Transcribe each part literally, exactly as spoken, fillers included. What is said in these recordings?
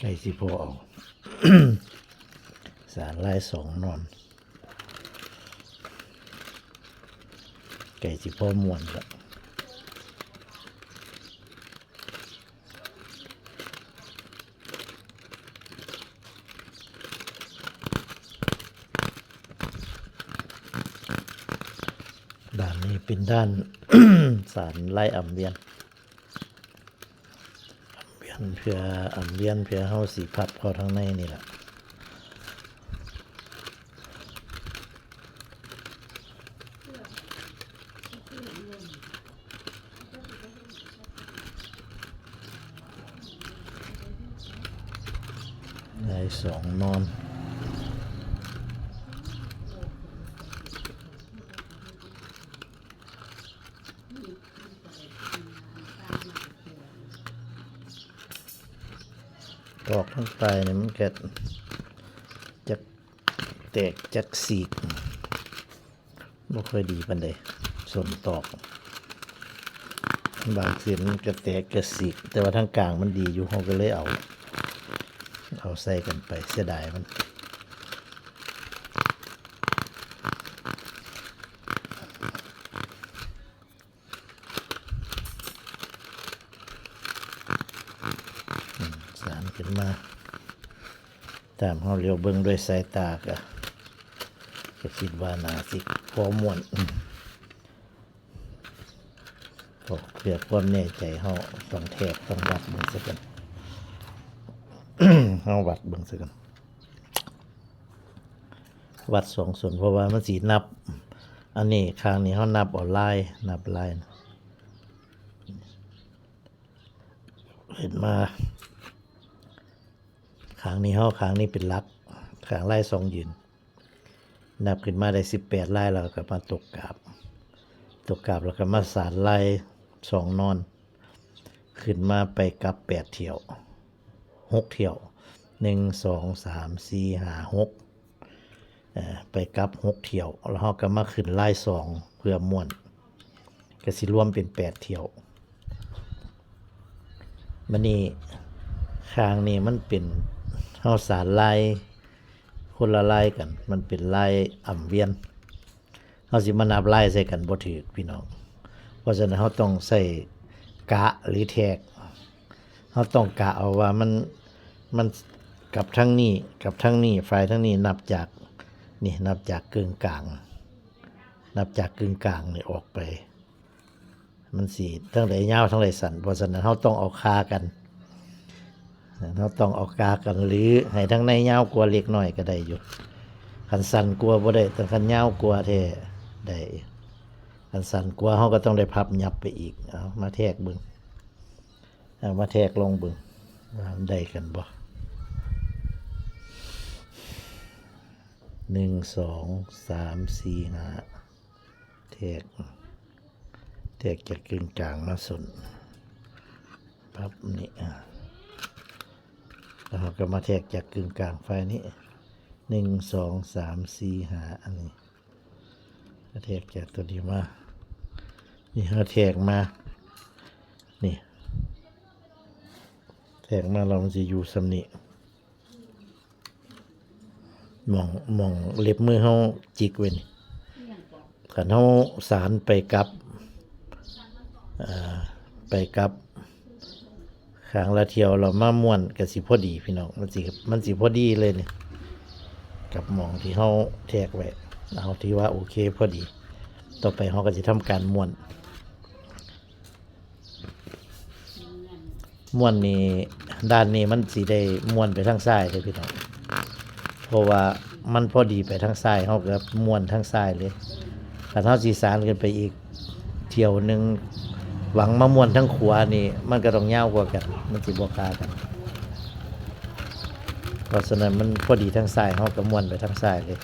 ใกล้สิพอเอา สานลายสองนอน ใกล้สิพอม่วนละ ด้านนี้เป็นด้าน สานลายอ่ำเวียน อ่ำเวียนเพื่อ อ่ำเวียนเพื่อเฮาสิพับเข้าทางในนี่แหละ ได้สองนอน ตอกทั้งปลายนี่มันก็จักแตกจักสีก บ่ค่อยดีปานใด ส้นตอก บางเส้นมันก็แตกก็สีก แต่ว่าทางกลางมันดีอยู่ เฮาก็เลยเอา เอาใส่กันไป เสียดายมัน อืม สานขึ้นมา ตามเฮาเหลียวเบิ่งด้วยสายตาก็ ก็คิดว่าน่าสิพอม่วน อืม ก็เพื่อความแน่ใจ เฮาต้องแทก ต้องวัดเบิ่งซะก่อน เฮาวัดเบิ่งซะก่อน วัดสองส่วน เพราะว่ามันสินับ อันนี้ข้างนี้เฮานับเอาลาย นับลายนะ เห็นมา ข้างนี้เฮา ข้างนี้เป็นหลัก ข้างลายสองยืน นับขึ้นมาได้สิบแปดลาย แล้วก็มาตกกาบ ตกกาบแล้วก็มาสานลายสองนอน ขึ้นมาไปกลับแปดเที่ยว หกเที่ยว หนึ่ง สอง สาม สี่ ห้า หก เอ่อ ไปกลับหกเที่ยว แล้วเฮาก็มาขึ้นลายสองเพื่อม้วน ก็สิรวมเป็นแปดเที่ยว บัดนี้ข้างนี้มันเป็น เฮาสานลายคนละลายกัน มันเป็นลายอ่ำเวียน เฮาสิมานับลายใส่กันบ่ถืกพี่น้อง เพราะฉะนั้นเฮาต้องใช้กะหรือแทก เฮาต้องกะเอาว่ามัน มันกับทางนี้ กับทางนี้ ฝ่ายทางนี้นับจาก นี่ นับจากกึ่งกลาง นับจากกึ่งกลางนี่ออกไป มันสิทางใดยาวทางใดสั้น เพราะฉะนั้นเฮาต้องเอาค่ากัน เฮาต้องเอาค่ากัน หรือให้ทางในยาวกว่าเล็กน้อยก็ได้อยู่ คันสั้นกว่าบ่ได้ แต่คันยาวกว่าแท้ได้ คันสั้นกว่าเฮาก็ต้องได้พับยับไปอีก เอามาแทกเบิ่ง เอามาแทกลองเบิ่ง ว่ามันได้กันบ่ หนึ่ง สอง สาม สี่ ห้า แทก แทกจากกึ่งกลางมาส้น พับนี่ อ่ะ แล้วเราก็มาแทกจากกึ่งกลางฝ่ายนี้ หนึ่ง สอง สาม สี่ ห้า อันนี้ แทกจากตัวนี้มา นี่เราแทกมา นี่ แทกมาแล้วมันสิอยู่ส่ำนี้ หม่อง หม่องเล็บมือเราจิกไว้นี่ คันเราสานไปกลับ อ่า ไปกลับ ข้างละเที่ยวเรามาม้วนก็สิพอดีพี่น้อง มันสิ มันสิพอดีเลยนี่ กับหม่องที่เราแทกไว้ เอาที่ว่าโอเคพอดี ต่อไปเราก็สิทำการม้วน ม้วนนี่ ด้านนี้มันสิได้ม้วนไปทางซ้ายเด้อพี่น้อง เพราะว่ามันพอดีไปทางซ้าย เราก็ม้วนทางซ้ายเลย คันเราสิสานขึ้นไปอีกเที่ยวหนึ่ง หวังมาม้วนทางขวานี่ มันก็ต้องยาวกว่ากัน มันสิบ่คากัน เพราะฉะนั้นมันพอดีทางซ้าย เราก็ม้วนไปทางซ้ายเลย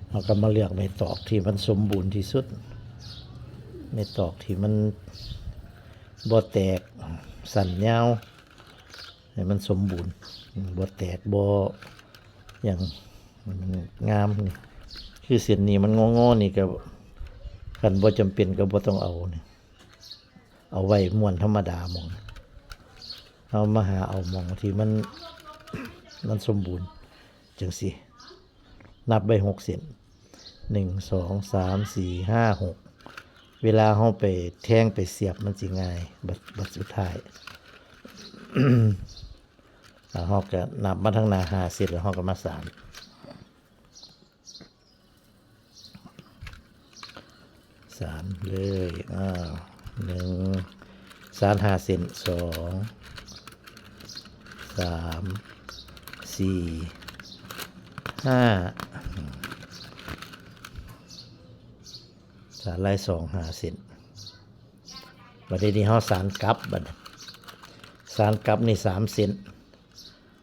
เราก็มาเลือกไม้ตอกที่มันสมบูรณ์ที่สุด ไม้ตอกที่มันบ่แตก สั้นยาว ให้มันสมบูรณ์ บ่แตก บ่หยัง มันงามนี่ คือเส้นนี้มันงอๆ นี่ก็ คันบ่จำเป็นก็บ่ต้องเอานี่ เอาไว้ม้วนธรรมดาหม่อง เฮามาหาเอาหม่องที่มัน มันสมบูรณ์จังซี่ นับไว้หกเส้น หนึ่ง สอง สาม สี่ ห้า หก เวลาเฮาไปแทงไปเสียบมันสิง่าย บัด บัดสุดท้าย อ่า เฮาก็นับมาทางหน้าห้าเส้น แล้วเฮาก็มาสาน สานเลย อ้าว หนึ่ง สานห้าเส้น สอง สาม สี่ ห้า สานลายสองห้าเส้น บัดนี้เฮาสานกลับ บัดนี้ สานกลับนี่สามเส้น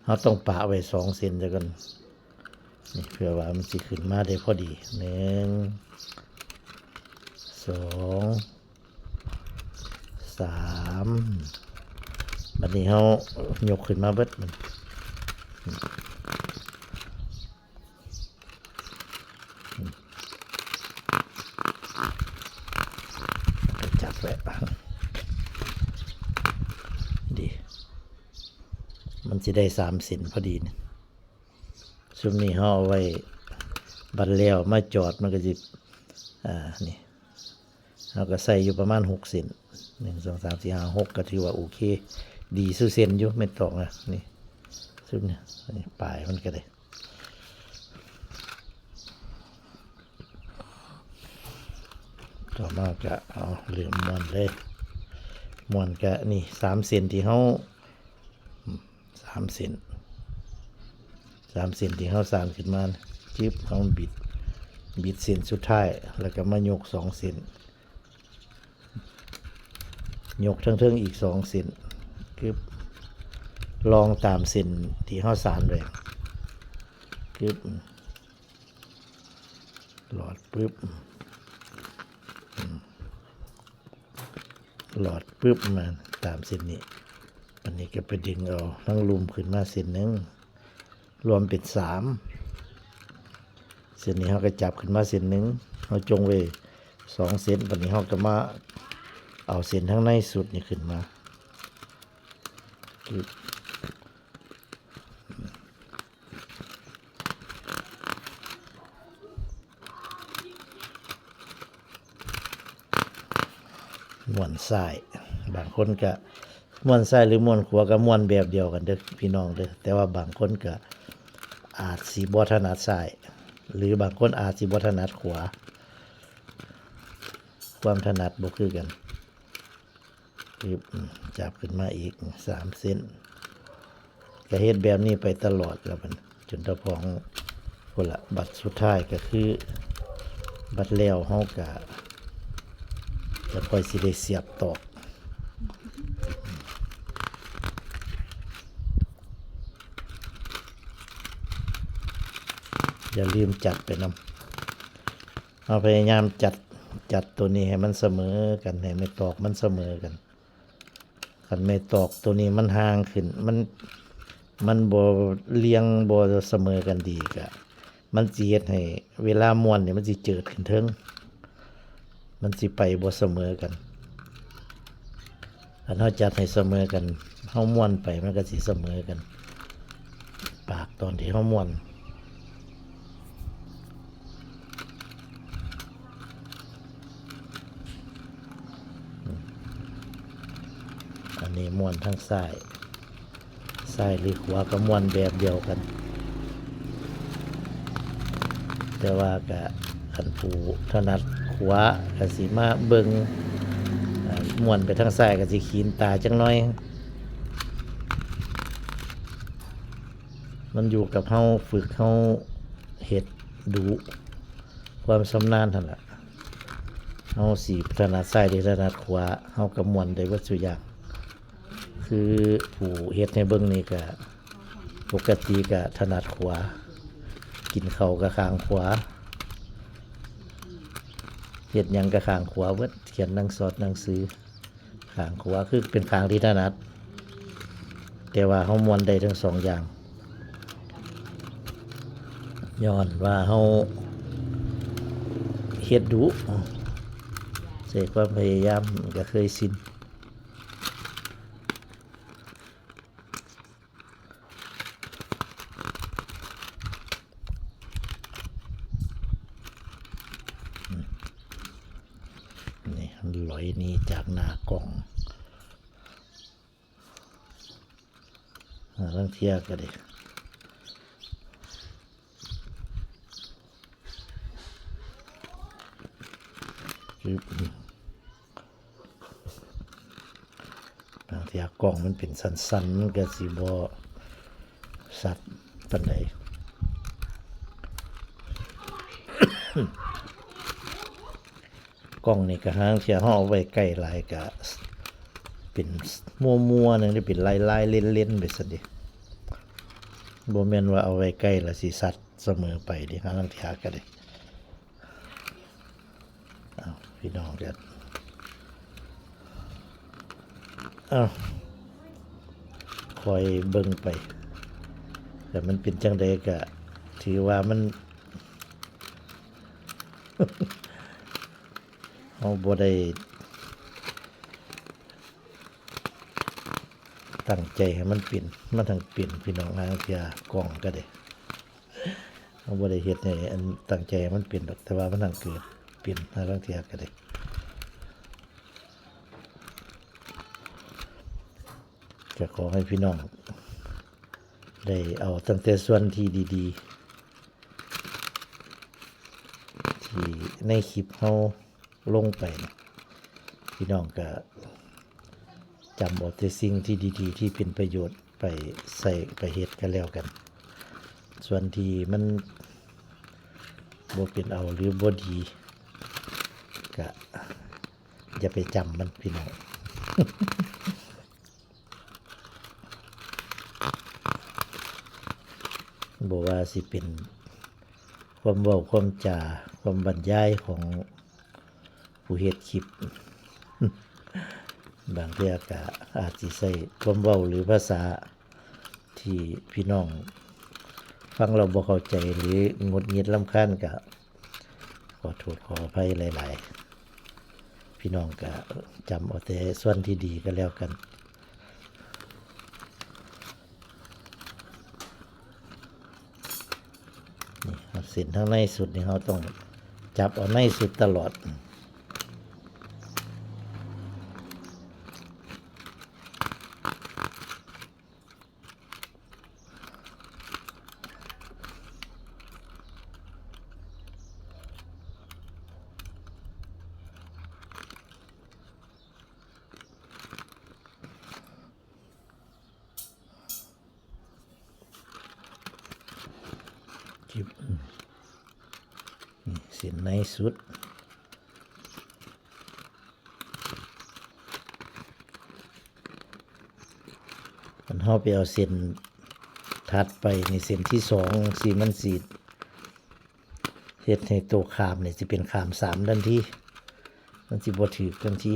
เฮาต้องปะไว้สองเส้นซะก่อน นี่ เพื่อว่ามันสิขึ้นมาได้พอดี หนึ่ง สอง สาม บัดนี้เฮายกขึ้นมาเบิดมัน จับไว้ ดี มันสิได้สามเส้นพอดีนี่ ซุมนี้เฮาเอาไว้ บัดแล้วมาจอดมันก็สิ อ่า นี่ เฮาก็ใส่อยู่ประมาณหกเส้น หนึ่ง สอง สาม สี่ ห้า หก ก็ถือว่าโอเค ดีสู่เส้นอยู่ แม่นตอกนะ นี่ ซุมนี้ นี่ ปลายมันก็ได้ ต่อมาก็เอาเริ่มม้วนเลย ม้วนก็นี่ สามเส้นที่เฮา อืม สามเส้น สามเส้นที่เฮาสานขึ้นมา จึ๊บ เฮาบิด บิดเส้นสุดท้าย แล้วก็มายกสองเส้น ยกเทิงๆอีกสองเส้น กึ๊บ ลองตามเส้นที่เฮาสานไว้ กึ๊บ หลอดปึ๊บ อืม หลอดปึ๊บ มาตามเส้นนี้ อันนี้ก็ไปดึงเอาทั้งลุ่มขึ้นมาเส้นหนึ่ง รวมเป็นสาม เส้นนี้เฮาก็จับขึ้นมาเส้นหนึ่ง เฮาจงไว้สองเส้น บัดนี้เฮาก็มาเอาเส้นทางในสุดนี่ขึ้นมา ม้วนซ้าย บางคนก็ม้วนซ้ายหรือม้วนขวาก็ม้วนแบบเดียวกันเด้อพี่น้องเด้อ แต่ว่าบางคนก็อาจสิบ่ถนัดซ้าย หรือบางคนอาจสิบ่ถนัดขวา ความถนัดบ่คือกัน ปึ๊บ อืม จับขึ้นมาอีกสามเส้น ก็เฮ็ดแบบนี้ไปตลอดแล้วบัดนี้ จนเท่าพองพุ้นละ บัดสุดท้ายก็คือ บัดแล้วเฮาก็จะค่อยสิได้เสียบตอก อย่าลืมจัดไปนำ เฮาพยายามจัด จัดตัวนี้ให้มันเสมอกัน ให้ไม้ตอกมันเสมอกัน คันไม้ตอกตัวนี้มันห่างขึ้น มัน มันบ่เรียง บ่เสมอกันดี ก็มันสิเฮ็ดให้เวลาม้วนนี่มันสิเจิดขึ้นเทิง มันสิไปบ่เสมอกัน คันเฮาจัดให้เสมอกัน เฮาม้วนไปมันก็สิเสมอกัน ปากตอนที่เฮาม้วน อันนี้ม้วนทางซ้าย ซ้ายหรือขวาก็ม้วนแบบเดียวกัน แต่ว่าก็คันผู้ถนัดขวาก็สิมาเบิ่ง อ่า ม้วนไปทางซ้ายก็สิขีนตาจักหน่อย มันอยู่กับเฮาฝึก เฮาเฮ็ดดู ความชำนาญหั่นล่ะ เฮาสิถนัดซ้ายหรือถนัดขวา เฮาก็ม้วนได้เบิดซุอย่าง คือผู้เฮ็ดให้เบิ่งนี่ก็ปกติก็ถนัดขวา กินข้าวก็ข้างขวา เฮ็ดหยังก็ข้างขวาเบิด เขียนหนังสอดหนังสือ ข้างขวาคือเป็นข้างที่ถนัด แต่ว่าเฮาม้วนได้ทั้งสองอย่าง ย้อนว่าเฮาเฮ็ดดู ใช้ความพยายามก็เคยชิน ลอยหนีจากหน้ากล้อง อ่า ลางเทื่อก็ได้ จึ๊บ บางเทื่อกล้องมันเป็นสั้นๆ มันก็สิบ่ชัดปานใด กล้องนี่ก็ห่าลางเทื่อเฮาเอาไว้ใกล้หลายก็เป็นมัวๆ หนึ่ง ได้เป็นลายๆ เล่นๆ ไปซั่นเด้ บ่แม่นว่าเอาไว้ใกล้แล้วสิชัดเสมอไปเด้ ห่าลางเทื่อก็ได้ อ้าว พี่น้องกัน อ้าว คอยเบิ่งไป แต่มันเป็นจั่งใดก็ถือว่ามัน เฮาบ่ได้ตั้งใจให้มันเป็น มันทั้งเป็น พี่น้อง ห่าลางเทื่อกล้องก็ได้ เฮาบ่ได้เฮ็ดให้อันตั้งใจให้มันเป็นดอก แต่ว่ามันทั้งเกิดเป็น ห่าลางเทื่อก็ได้ ก็ขอให้พี่น้องได้เอาตั้งแต่ส่วนที่ดีๆ ที่ในคลิปเฮาลงไปนะ พี่น้องก็จำเอาแต่สิ่งที่ดีๆ ที่เป็นประโยชน์ไปใส่ไปเฮ็ดกันแล้วกัน ส่วนที่มันบ่เป็นเอาหรือบ่ดี ก็อย่าไปจำมันพี่น้อง บ่ว่าสิเป็นความเว้าความจา ความบรรยายของผู้เฮ็ดคลิป บางเทื่อก็อาจสิใช้ความเว้าหรือภาษาที่พี่น้องฟังแล้วบ่เข้าใจหรือหงุดหงิดรำคาญก็ ขอโทษขออภัยหลายๆ พี่น้องก็จำเอาแต่ส่วนที่ดีก็แล้วกัน นี่ครับ เส้นทางในสุดนี่เราต้องจับเอาในสุดตลอด จิบ นี่ เส้นในสุด มันเฮาไปเอาเส้นถัดไปนี่ เส้นที่สองสิ มันสิเฮ็ดให้ตัวข้ามนี่สิเป็นข้ามสามทันที มันสิบ่ถืกทันที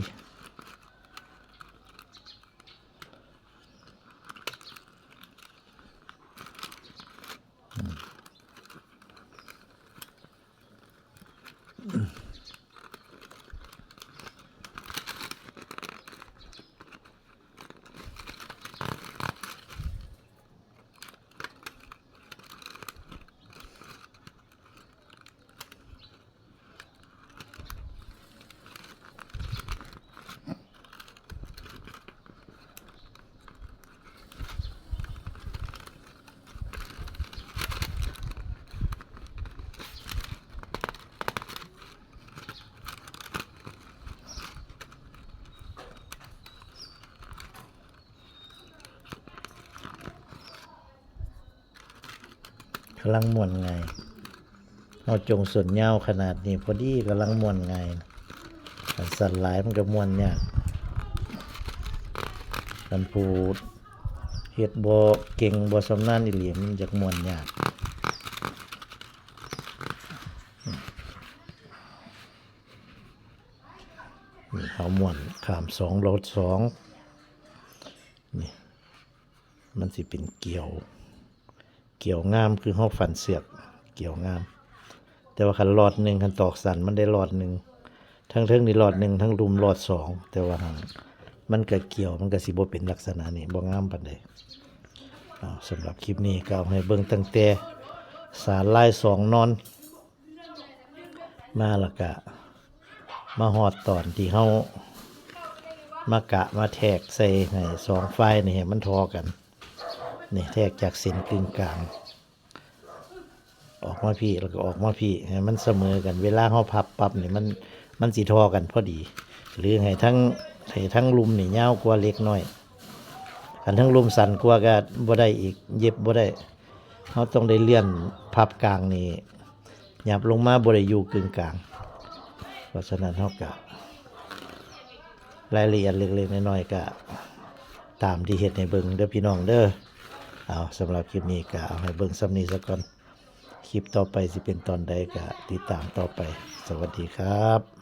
กำลังม่วนง่าย เฮาจงส้นยาวขนาดนี้ พอดีกำลังม่วนง่าย คันสั้นหลายมันก็ม่วนยาก คันผู้เฮ็ดบ่เก่งบ่ชำนาญอีหลี มันจักม่วนยาก นี่เฮาม้วนข้ามสอง ลอดสอง นี่ มันสิเป็นเกี่ยว เกี่ยวงาม คือเฮาฟันเสือก เกี่ยวงาม แต่ว่าคันลอดหนึ่ง คันตอกสั้นมันได้ลอดหนึ่ง ทั้งเทิงนี่ลอดหนึ่ง ทั้งลุ่มลอดสอง แต่ว่าหั่นมันก็เกี่ยว มันก็สิบ่เป็นลักษณะนี้ บ่งามปานใด อ้าว สำหรับคลิปนี้ก็เอาให้เบิ่งตั้งแต่สาลายสองนอน มาแล้วก็ มาฮอดตอนที่เฮามากะมาแทกใส่ให้สองฝ่ายนี่ให้มันทอกัน นี่แทกจากเส้นกึ่งกลาง ออกมาพี้แล้วก็ออกมาพี้ให้มันเสมอกัน เวลาเฮาพับปั๊บนี่มันมันสิทอกันพอดี หรือให้ทั้งให้ทั้งลุ่มนี่ยาวกว่าเล็กน้อย คันทั้งลุ่มสั้นกว่าก็บ่ได้อีก เย็บบ่ได้ เฮาต้องได้เลื่อนพับกลางนี่หยับลงมาบ่ได้อยู่กึ่งกลาง เพราะฉะนั้นเฮาก็ รายละเอียดเล็กๆน้อยๆก็ตามที่เฮ็ดให้เบิ่งเด้อพี่น้องเด้อ เอา สำหรับคลิปนี้ก็เอาให้เบิ่งส่ำนี้ซะก่อน คลิปต่อไปสิเป็นตอนใดก็ติดตามต่อไป สวัสดีครับ